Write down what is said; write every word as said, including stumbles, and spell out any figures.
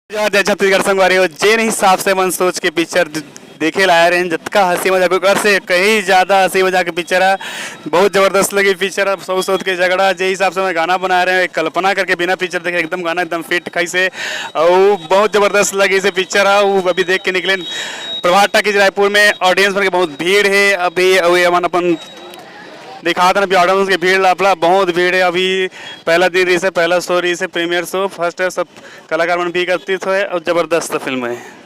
जय छत्तीसगढ़ संगवारी हो, जेन हिसाब से मन सोच के पिक्चर देखे ला आए रहे, जतका हंसी मजाक ओकर से कहीं ज्यादा हंसी मजाक के पिक्चर है। बहुत जबरदस्त लगी पिक्चर है। सौ सौत के झगड़ा, जे हिसाब से मैं गाना बना रहे हैं, एक कल्पना करके बिना पिक्चर देखे एकदम गाना एकदम फिट खाई से, और बहुत जबरदस्त लगी से पिक्चर है। वो अभी देख के निकले प्रभात टाकीज रायपुर में, ऑडियंस मन के बहुत भीड़ है अभी। अभी हमन अपन दिखात हन अभी ऑडियंस के भीड़ लापला, बहुत भीड़ है अभी। पहला दिन रही से, पहला शो रही से, प्रीमियर शो फर्स्ट है, सब कलाकार मन भी एकत्रित हुए और जबरदस्त फिल्म है।